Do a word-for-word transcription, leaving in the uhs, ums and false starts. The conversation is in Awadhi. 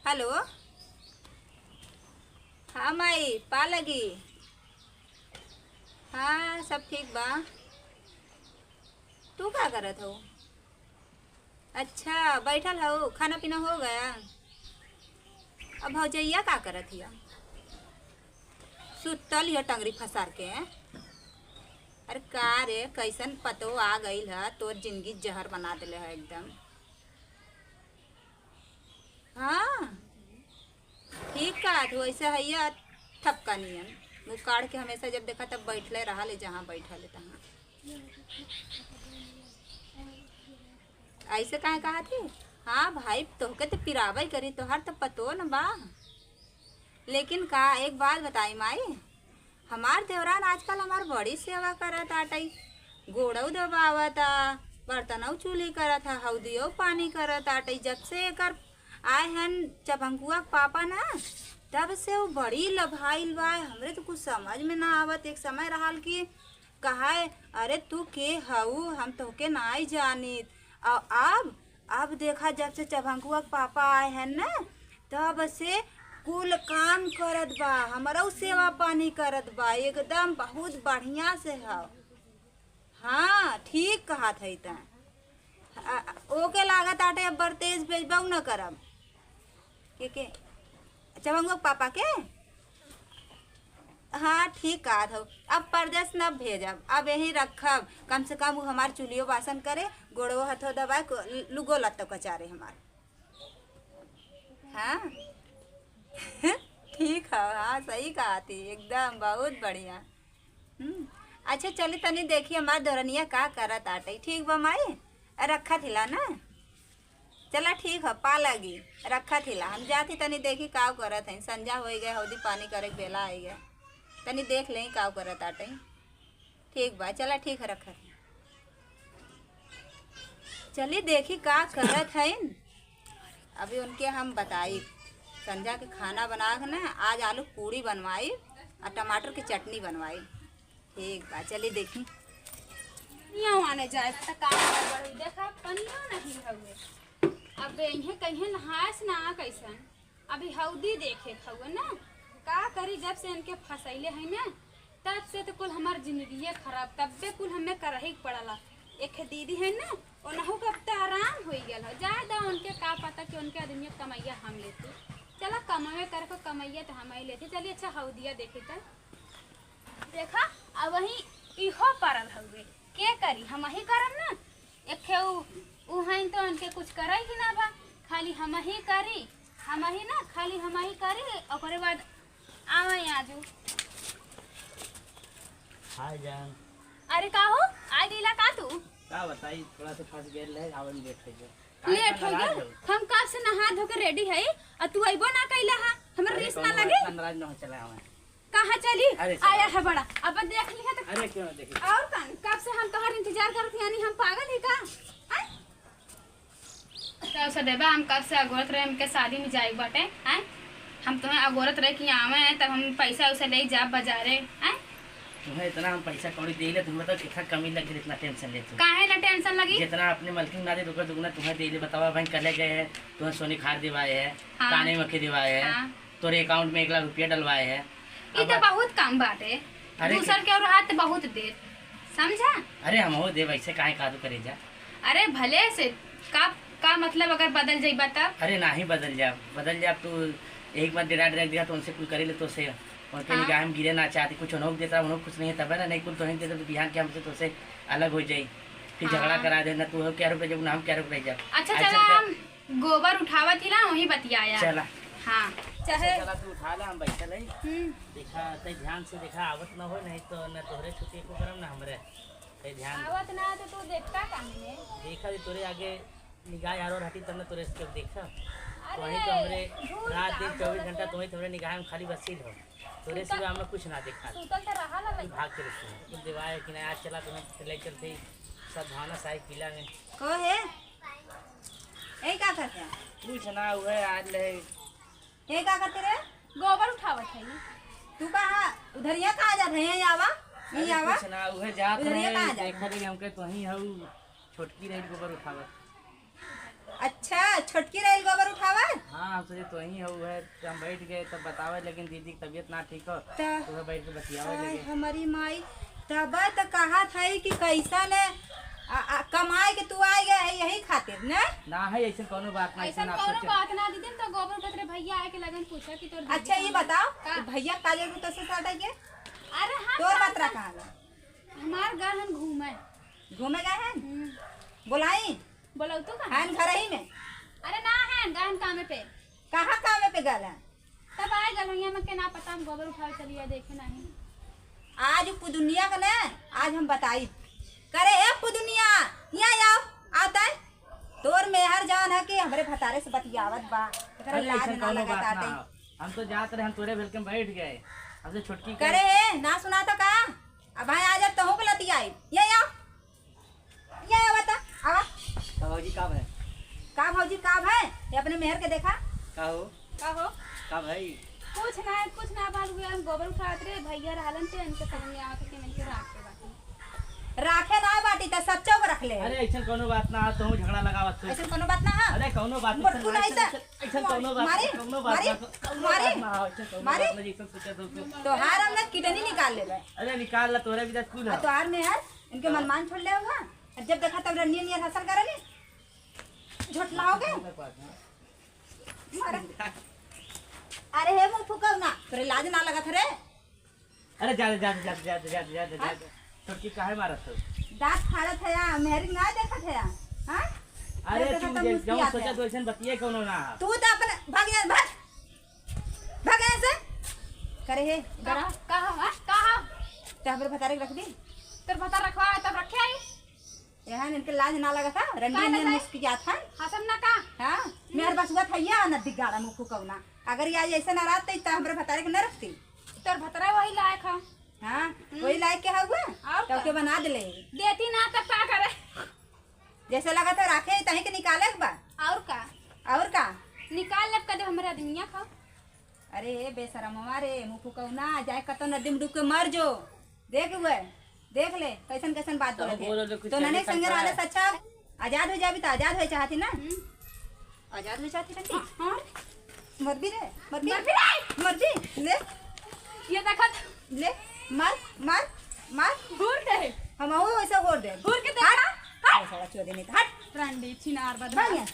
हेलो। हाँ माई, पा लगी। हाँ, सब ठीक बा। तू का करत हो? अच्छा, बैठल हो, खाना पीना हो गया? अब भौजैया का करत हिया? सुतल हिया टंगरी फसार के। अरे का रे, कैसन पतो आ गइल ह, तोर जिंदगी जहर बना देले ह एकदम। हाँ, ठीक कहत हो, ऐसे हैया थपका नियन। मुँह काढ़ के हमेशा जब देखा तब बैठले रहा ले, जहाँ बैठा ले तहाँ। ऐसे काहे कहत ही? हाँ भाई, तोहके तो पिराबे करी, तोहार तो पतो न बा। लेकिन का, एक बात बताई माई, हमार देवरान आजकल हमार बड़ी सेवा करत आटई, गोड़ऊ दबावत आ, बर्तनऊ चूल्ही करत ह, हौदियो पानी करत आटई। जब से एकर आए हन चपंकुआ के पापा ना, तब से वो बड़ी लभाइल बा। हमरे तो कुछ समझ में ना आवत। एक समय रहल कि कहाए, "अरे तू के हऊ, हम तोहके नाई जानित।" और अब अब देखा, जब से चभंकुआ के पापा आए हैं ना, तब से कुल काम करत बा, हमरऊ सेवा पानी करत बा, एकदम बहुत बढ़िया से हव। हाँ, ठीक कहत है त। आ, ओके लागत आटे अब बरतेज भेजबऊ न करब। के, के? चभंकुआ के पापा के? हाँ, ठीक कहत हऊ। अब परदेस न भेजब, अब यहीं रखब। कम से कम उ हमार चूल्हियो बासन करे, गोड़वो हथो दबाए, को-, लुगो लत्तो कचारे हमार। हाँ? ठीक है, हाँ, सही कहत ही, एकदम बहुत बढ़िया। हम्म, अच्छा, चली तनी देखी हमार देवरनिया का करत आटई। ठीक बा माई, रखत हिला ना। चला ठीक ह, पा लगी, रखत हिला। हम जात ही तनी देखी काव करत हईन, संझा होइ गए, हौदी पानी करे के बेला आइ गए, तनी देख लेई काव करत आटई। ठीक बा, चला ठीक ह, रखत ही। चली देखी का करत हईन, अभी उनके हम बताई। संझा के खाना बना के ना, आज आलू पूड़ी बनवाई और टमाटर की चटनी बनवाई। ठीक बा, चली देखी। पनिया आने जाए त का गड़बड़ हुई? देखा, पनियो नहीं हउए। अब इहे कहिए नहाए से ना कैसन। अभी हौदी देखे हउए ना, का करी, जब से इनके फंसैले है ना, तब से तो कुल हमार जिंदगिये खराब, तब्बे कुल हमें करही के पड़ला। एक दीदी है ना, ओनहु के अब त आराम होइ गल हो, जाए दा, उनके का पता कि उनके आदमी के कमैया हम लेती। चला, कमवे करे को कमैया तो हम ही लेती। चलिए, अच्छा, हौदिया देखी त। देखा, अब वही इहो परल हउए। के करी? हम ही करब ना। एक खे उ, उ हईन तो उनके कुछ करे ही ना बा, खाली हम ही करी, हम ही ना, खाली हम ही करी। ओकरे बाद आवे आजू। हाय जान। अरे का हो, आ गईला का तू? का बताई, थोड़ा सा फंस गए रहे, आवे में लेट हो गया। काहे लेट इतना हो गया? नाराज हो? हम कब से नहा धो के रेडी है, और तू अइबो ना कैला हा, हमर अरे रीस ना कौनो लगे? इतना नाराज ना हो, चला आवे। कहाँ चली? अरे, चला। आया है बड़ा। अब देख लिहा तो। अरे, क्यों ना देखी? और का? कब से हम तोहर इंतजार करत हई, यानी हम पागल ही का? हैं? तो उसे देबा, हम कब से अगोरत रहे, हमके शादी में जाए बाटे, हैं? हम तुम्हें अगोरत रहे कि आवे हैं, तब हम पैसा उसे ले जाब बाजारे, हैं? तुम्हें इतना हम पैसा कौड़ी देले, तुम्हें तो कितना कमी लगे, इतना टेंशन लेत हो। काहे ना टेंशन लगी? जितना अपने मलकिन ना दे, ओकर दुगुना तुम्हें देले। बतावा, बहन, कले गए हैं, तुम्हें सोने खार दिवाए है, हाँ। काने में के दिवाए है। हाँ। तोरे अकाउंट में एक लाख रुपया डलवाए है। ई अब तो बहुत कम बाटे। अरे दूसर के और हाथ बहुत देत, समझा? अरे हमहू देब, ऐसे काहे कादू करे जा? अरे भले से का, का मतलब अगर बदल जइबा तब? अरे नाही बदल जाब, बदल जाब तू एक बार डेरा डेरा दिया तो उनसे कुल करे ले तो से उनके हाँ। निगाह में गिरे ना चाहती, कुछ उन्हों देता उन्हों कुछ नहीं है तब है ना, नहीं कुल तो नहीं देता तो बिहान के हमसे तो से अलग हो जाई, फिर झगड़ा हाँ। करा दे ना तू हो क्या रुक जब ना हम क्या रुक रह जाब। अच्छा ऐसा चला क्या? हम गोबर उठावत ही ना, वही बतियाया। चला। हाँ। चाहे अच्छा, चला, तू उठा ला, हम बैठल है। हम्म। देखा, तै ध्यान से देखा, आवत न हो, नहीं तो न तोहरे छुट्टी को करम, न हमरे। तै ध्यान दे। आवत ना तो तू देखता काहे ने? देखा, ये तोरे आगे निगाह यारो हटी, तब न तोरे से देखा। अरे, वहीं तो हमरे धूल रात दिन काम चौबीस बोलत घंटा है। तुम्हें, तुम्हरे निगाह में खाली बसील हो। तोरे सुतल, सिवा हमने कुछ ना देखा। सुतल तो रहा ला तू लइका। भाग के रुक, तू देवाए कि ना, आज चला, तुम्हें ले चलते ही सद्भावना साई किला में। को है? ए, का करते हैं? कुछ ना हुआ है, आज ले। ये का करते रे? गोबर उठावत है। तू कहाँ, उधरिया कहाँ जात है? यहीं आवा, यहीं अरे आवा। कुछ ना, उहे जात उधरिया रहे, कहाँ जात देखा है? दे हमके तो वहीं हऊ, छोटकी रही गोबर उठावत। अच्छा, छोटकी रही गोबर उठावत? हाँ। हम सोचे तो ही हो है, तो हम बैठ गए, तब बतावे लेकिन दीदी की तबीयत ना ठीक हो, त तो वह बैठ के बतियावे आय लगे। हमारी माई, तब त कहा था कि कैसन है, आ, आ, कमाए के तू आ गया है यही खातिर, ने? ना है, ऐसन कौनो बात ना, ऐसन ऐसन आपसे कौनो चल- बात ना दीदी, तो गोबर पथरे भैया आए के लगन पूछा कि तोर दीदी अच्छा, ये कहाँ है? बताओ, का? कि भैया का जरूरत है साटा के? अरे हाँ, तोर का पतरा कर- कहाँ गए? हमार गहन घूमे। घूमे गए हैं? हम्म। बोलाई? बोलौतू का? हन घर ही में? अरे ना है, गहन कामे पे। कहाँ कामे पे गल है? तब आए गल, यहाँ में के ना पता, हम गोबर उठावे चलिए, देखे नहीं। आज पुदुनिया का ना, आज हम बताई। करे, "ए पुदुनिया, यहाँ आओ, आवता है।" तोर मेहर जान है कि हमरे भतारे से बतियावत बा। एकरा अरे, लाज ऐसन ना कौनो लगत बात ना आटे। हो। हम तो जात रहे, हम तोरे भेल के बैठ गए। हमसे छुटकी करे। करे, ए, ना सुना तो का? अब भाई आ जा, तहूँ के लतियाई। ये आओ। ये आवा ता, आवा। का भौजी, का भय? का भौजी, का भय? ये अपने मेहर के देखा। का हो? का हो? का भय? कुछ ना है, कुछ ना, बाल हुए, हम गोबर उठावत रहे, भैया रहलन ते, इनके समझ में आवत है कि इनके राख के बाटी। राखे ना बाटी, त सच्चो के रख ले। अरे, ऐसन कौनो बात ना है, तुम झगड़ा लगावत हो। ऐसन कौनो बात ना है। अरे, कौनो बात मोटकू ऐसन, नहीं ऐसन, था। ऐसन, ऐसन कौनो बात, मारे, कौनो बात मारे, ना, कौनो मारे, बात ना है, ऐसन कौनो मारे। बात ना, ऐसन सोचा तो, तो तोहार हम ना किडनी निकाल लेबे। अरे, निकाल ला, तोरे भी दस कुल आ, है। तोहार में है। इनके हाँ। मनमान छोड़ ले हुआ। जब देखा तब रनिया नियर हसल करे नी। झोटलाओगे? अरे, अरे हे मुंह फुकौना, तोरे लाज ना लगत रे? अरे जा, जा, जा। हाँ? छोटकी काहे मारत हो? दांत फाड़त है या, मेहरी ना देखत है या? हाँ? अरे जब देखा तू तब जे, मुस्कियात जौन सोचा है। तो ऐसन बतिये कौनो ना। तू तो अपने, भाग यहाँ, भाग। भाग यहाँ से। करे हे, का, डरा। का हो, हाँ? का हो? ते हमरे भतारे के रख दी? तोर भतार रखवा है, तब रखे आई। यहाँ इनके लाज ना लगा था, रंडी काहे ने बताई? मुस्कियात है। हसन ना का? हाँ, मेहर बसुआ था या नदी गाड़ा मुखू कौना। अगर ये आज ऐसे ना रहत, तो हमरे भतारे के न रखती। तोर भतारा वही लायक है। हाँ, हम्म। वही लायक के हउआ? और तो का? के बना दे ले। देती ना, तब का करे? जैसे लगा था राखे, तहीं के निकाले के बा। और का? और का? निकाल लेब कदे हमरे आदमिया का। अरे हे बेशरमवा रे, मुँह फुकौना, जाए कतौ नदी में डूब के मर जो। देख हुए, देख ले, कैसन कैसन बात तो बोलत है। बोलो, जो कुछ तो नने संगे रहले से अच्छा, आजाद हो जाबी तो आजाद होए चाहती ना? हम्म। आजाद होए चाहती ना? हाँ, हाँ। मरबी रे, मरबी। मरबी रे। मरबी, ले। ये देखत। ले, मार, मार, मार। घूर दे। हम आऊ वैसे घूर दे। घूर के देखा। हट। ये साला चोदे नहीं था, हट। रंडी छिनार बदमाश। भाग यहाँ।